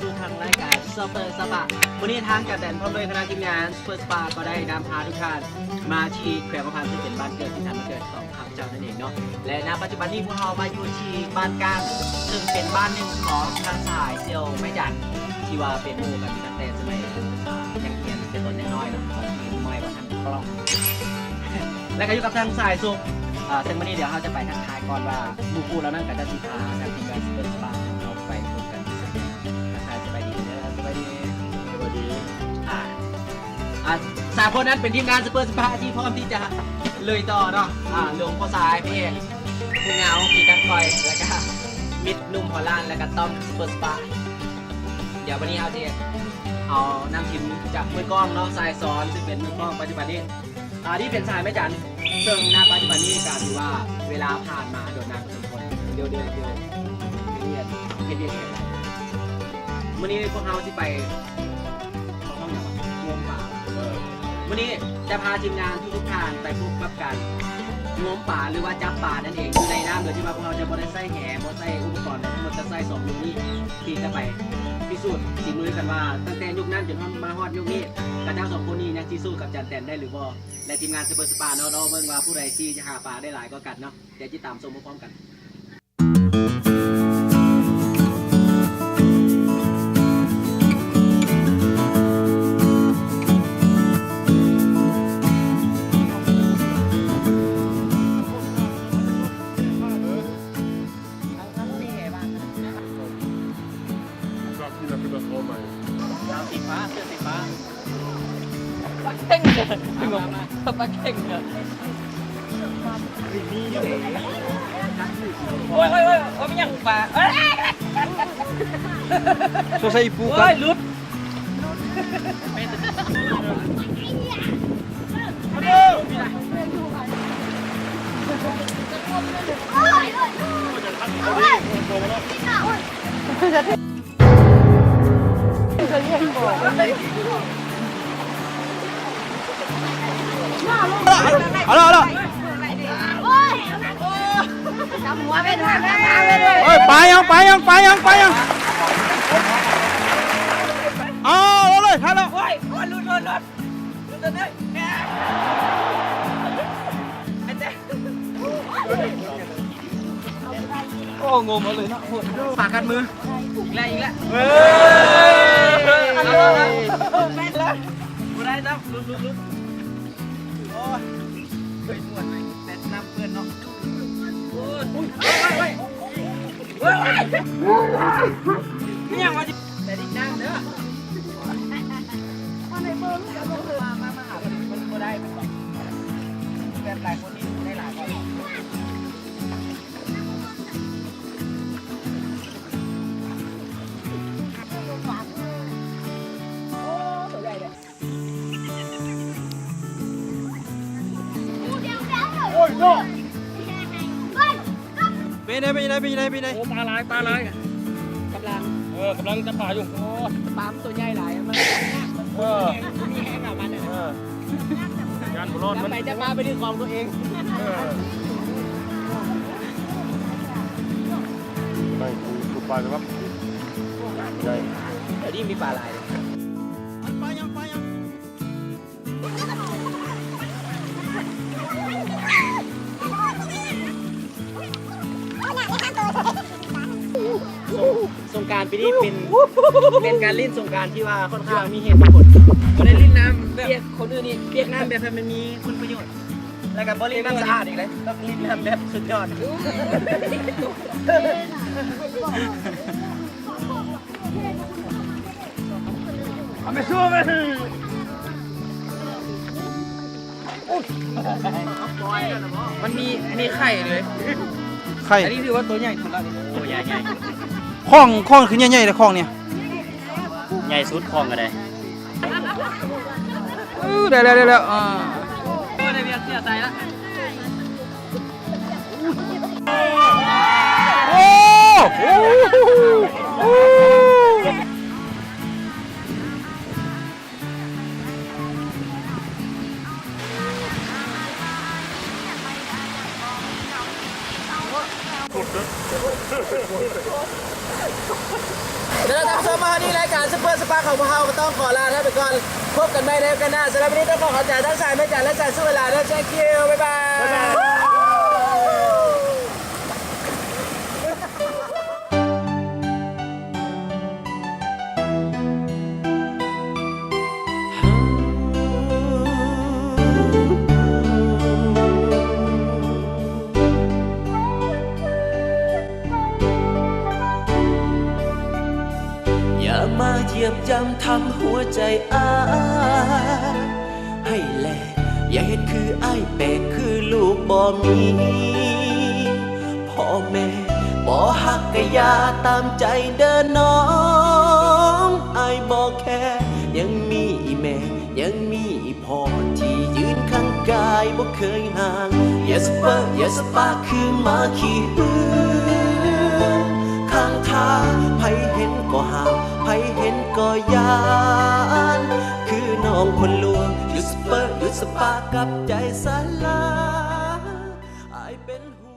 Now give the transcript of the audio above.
ສູ່ທາງລາຍການ Super Spa ມື້ນີ້ທາງການແດນພ້ອມດ້ວຍຄະນະທີມງານ Super Spa ກໍໄດ້ນຳພາທຸກທ່ານມາທີ່ແຂວງຫົວພັນ ຊຶ່ງເປັນບ້ານເກີດ ຖິ່ນຖານບ້ານເກີດຂອງຂ້າພະເຈົ້ານັ້ນເອງເນາະ ແລະ ນະປັດຈຸບັນນີ້ພວກເຮົາມາຢູ່ທີ່ບ້ານກ້າງ ຊຶ່ງເປັນບ້ານໜຶ່ງຂອງທາງສະຫາຍສ່ຽວໄມ້ຈັນ ທີ່ວ່າເປັນໝູ່ກັນຕັ້ງແຕ່ສະໄໝ ອ່າ ຍັງຮຽນເປັນຕົນຍັງນ້ອຍເນາະ ຂອງທີ່ບໍ່ໄດ້ວ່າ ແລ້ວກໍຢູ່ກັບທາງສະຫາຍສຸກ ເຊິ່ງມື້ນີ້ດຽວເຮົາຈະໄປທັກທາຍກ່ອນວ່າ ໝູ່ຄູ່ເຫຼົ່ານັ້ນກໍຈະຊິພາທາງທີມງານ Super Spa ເຮົາໄປພົບກັນທີ່ໃສ. ທັກທາຍສະບາຍດີເດີ ສະບາຍດີ ສະບາຍດີ. ອ່າ ອ່າ ສາມຄົນນັ້ນເປັນທີມງານ Super Spa ທີ່ພ້ອມທີ່ຈະລຸຍຕໍ່ເນາະ ອ່າ ຫຼວງພໍ່ຊາຍ ພະເອກ ຜູ້ເຫງົາ ທີ່ກັດຂ້ອຍ ແລ້ວກະມິດໜຸ່ມຮໍລານ ແລ້ວກະຕ້ອມ Super Spa. ດຽວວັນນີ້ເຮົາຊິເອົານຳທີມຈາກມືກ້ອງເນາະ ສາຍສອນ ຊຶ່ງເປັນມືກ້ອງປັດຈຸບັນນີ້ ອ່າ ທີ່ເປັນສາຍໄມ້ຈັນ ເຊິ່ງນະປັດຈຸບັນນີ້ກະຖືວ່າເວລາຜ່ານມາດົນນານພໍສົມຄວນ ດຽວ ດຽວ ດຽວ ເຮັດວຽກ ເຮັດວຽກ ມື້ນີ້ພວກເຮົາຊິໄປ ເຂົາຮ້ອງຫຍັງວະ ງົມປາ ເອີ ມື້ນີ້ຈະພາທີມງານທຸກໆທ່ານໄປພົບກັບການງົມປາ ຫຼືວ່າຈັບປານັ້ນເອງ ຢູ່ໃນນ້ຳ ໂດຍທີ່ວ່າພວກເຮົາຈະບໍ່ໄດ້ໃຊ້ແຫ ບໍ່ໃຊ້ອຸປະກອນໃດທັງໝົດ ຈະໃຊ້ສອງມືນີ້ ທີ່ຈະໄປພິສູດສີມືກັນວ່າ ຕັ້ງແຕ່ຍຸກນັ້ນຈົນມາຮອດຍຸກນີ້ ຂະເຈົ້າສອງຄົນນີ້ຍັງຊິສູ້ກັບຈານແຕນໄດ້ຫຼືບໍ່ ແລະ ທີມງານ Super Spa ເນາະ ລໍເບິ່ງວ່າຜູ້ໃດຊິຫາປາໄດ້ຫຼາຍກວ່າກັນເນາະ ດຽວຕິດຕາມຊົມພ້ອມໆກັນ. ເສື້ອສີຟ້າ ເສື້ອສີຟ້າ ປາເຄັງເດີ ມາ ມາ ປາເຄັງເດີ ໂອ້ຍ ໂອ້ຍ ໂອ້ຍ ໂອ້ຍ ມີຫຍັງປາ ເອີຍ ໂຊໃສ່ປູ ໂອ້ຍ ຫຼຸດ. ເອົາລະ ເອົາລະ ເອີຍ ປາຍັງ ປາຍັງ ປາຍັງ ປາຍັງ ເອົາເອົາເລີຍ ທັນແລ້ວ ໂອ້ຍ ໂອ້ຍ ຫຼຸດ ຫຼຸດ ຫຼຸດ ຫຼຸດ ເອີຍ ໂອ້ ງົມເອົາເລີຍເນາະ ໂຫດ ປາກັດມື ອີກແລ້ວ ອີກແລ້ວ ເອີຍ ເອົາ ເອົາ ເອົາ ບໍ່ໄດ້ແລ້ວ ຫຼຸດ ຫຼຸດ ຫຼຸດ ໂອ້ຍ ເຄີຍມ່ວນເລີຍ ແຕ່ນ້ຳເປື້ອນເນາະ ໂອ້ຍ ໂອ້ຍ ໂອ້ຍ ໂອ້ຍ ອີຫຍັງວະ ແຕ່ດິນນ້ຳເດີ ມາ ມາ ມາຫາ ມັນບໍ່ໄດ້ ມັນແບບຫຼາຍຄົນນີ້ໄດ້ຫຼາຍກວ່າ ເປັນໃດ ເປັນໃດ ເປັນໃດ ເປັນໃດ ໂອ້ ປາຫຼາຍ ປາຫຼາຍ ກຳລັງ ເອີ ກຳລັງຈັບປາຢູ່ ໂອ້ ປາມັນຕົວໃຫຍ່ຫຼາຍ ມັນ ເອີ ມີແຮງ ມີແຮງອະ ມັນ ເອີ ຢ້ານບໍ່ລອດ ຈັບໄປຈັບມາໄປດຶງຂອງຕົວເອງ ເອີ ໄປ ໄປ ໄປ ໄປ ໄປ ໄປ ແຖວນີ້ມີປາຫຼາຍ ປາຍັງ ປາຍັງ ສົງ ສົງການປີນີ້ເປັນ ເປັນການຫຼິ້ນສົງການທີ່ວ່າຂ້ອນຂ້າງມີເຫດມີຜົນ ບໍ່ໄດ້ຫຼິ້ນນ້ຳແບບ ປຽກ ຄົນອື່ນນີ້ປຽກນ້ຳແບບໃຫ້ມັນມີຄຸນປະໂຫຍດ ແລ້ວກໍບໍ່ຫຼິ້ນນ້ຳສະອາດອີກເລີຍ ຕ້ອງຫຼິ້ນນ້ຳແບບສຸດຍອດ ເອົາໄປສູ້ມັນ ມັນມີ ມີໄຂ່ເລີຍ ໄຂ່ ອັນນີ້ຖືວ່າຕົວໃຫຍ່ສຸດແລ້ວນີ້ ໂອ້ ໃຫຍ່ໆ ຂ້ອງ ຂ້ອງຄືໃຫຍ່ໆ ແຕ່ຂ້ອງນີ້ ໃຫຍ່ສຸດ ຂ້ອງກໍໄດ້ ເອີ ໄດ້ແລ້ວ ໄດ້ແລ້ວ ອ່າ ໂອ້ ໄດ້ວຽກເສຍໃຈລະ ໂອ້ ໂອ້ ໂອ້ ໂອ້ ແລ້ວທ່ານຜູ້ຊົມ ມາຮອດນີ້ລາຍການຊຸບເປີສະປາຂອງພວກເຮົາກໍຕ້ອງຂໍລາທ່ານໄປກ່ອນ. ພົບກັນໃໝ່ໃນໂອກາດໜ້າ. ສຳລັບມື້ນີ້ຕ້ອງຂໍຂອບໃຈທັງສາຍແມ່ຈັນ ແລະ ສາຍສຸເວລາເດີ. Thank you. ບາຍບາຍ. ຢ່າມາຢຽບຢາມທຳຫົວໃຈອ້າຍໃຫ້ແຫຼກ, ຢ່າເຮັດຄືອ້າຍແປກ ຄືລູກບໍ່ມີພໍ່ແມ່. ບໍ່ຮັກກະຢ່າຕາມໃຈເດີນ້ອງ, ອ້າຍບໍ່ແຄ. ຍັງມີອີ່ແມ່ ຍັງມີອີ່ພໍ່ທີ່ຢືນຂ້າງກາຍບໍ່ເຄີຍຫ່າງ. ຢ່າສະເປິ ຢ່າສະປາ ຄືໝາຂີ້ຫື່ນຂ້າງທາງ. ໃຜເຫັນກໍຫ້າມ ໃຜເຫັນກໍຢ້ານ ຄືນ້ອງຄົນລວງ. ຢຸດສະເປິ ຢຸດສະປາກັບໃຈສາລາ, ອ້າຍເປັນຫ່ວງ.